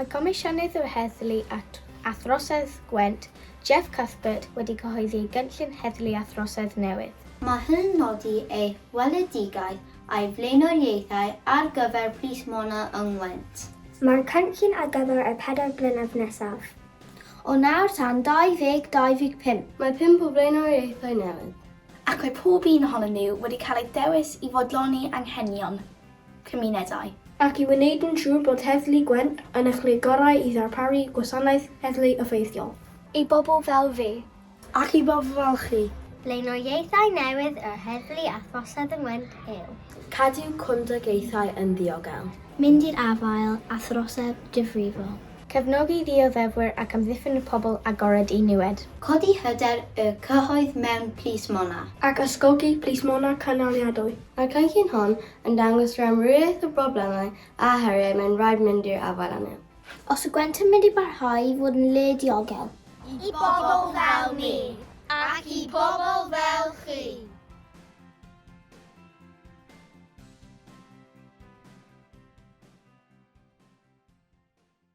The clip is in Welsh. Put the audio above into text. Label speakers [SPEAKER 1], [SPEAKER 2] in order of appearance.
[SPEAKER 1] Mae Comisiynydd yr Heddlu a Throsedd Gwent, Jeff Cuthbert, wedi cyhoeddi ei gynllun heddlu a throsedd newydd.
[SPEAKER 2] Mae hyn yn nodi ei weledigaeth a'i flaenoriaethau ar gyfer plismona yng Ngwent.
[SPEAKER 3] Mae'r cynllun ar gyfer y pedair blynedd nesaf.
[SPEAKER 4] O nawr tan 2025.
[SPEAKER 5] Mae pump o flaenoriaethau newydd.
[SPEAKER 6] Ac mae pob un ohonyn nhw wedi cael eu dewis i fodloni anghenion cymunedau.
[SPEAKER 7] Ac i wneud yn siŵr bod Heddlu Gwent yn eich lle gorau i ddarparu gwasanaeth heddlu effeithiol.
[SPEAKER 4] I bobl fel fi.
[SPEAKER 7] Ac i bobl fel chi.
[SPEAKER 2] Blaenoriaethau newydd yr Heddlu a Throsedd yng Ngwent yw.
[SPEAKER 5] Cadw cymdogaethau yn ddiogel.
[SPEAKER 4] Mynd i'r afael â throsedd difrifol.
[SPEAKER 1] Cefnogi ddioddefwyr ac amddiffyn y pobl agored i niwed.
[SPEAKER 2] Codi hyder y cyhoedd mewn plismona.
[SPEAKER 7] Ac ysgogi plismona cynaliadwy.
[SPEAKER 5] Mae'r cynllun hwn yn dangos yr amrywiaeth o broblemau a heriau mae'n rhaid mynd i'r afael â nhw.
[SPEAKER 4] Os yw Gwent yn mynd i barhau i fod yn le diogel.
[SPEAKER 2] I bobl fel ni. Ac i bobl fel chi.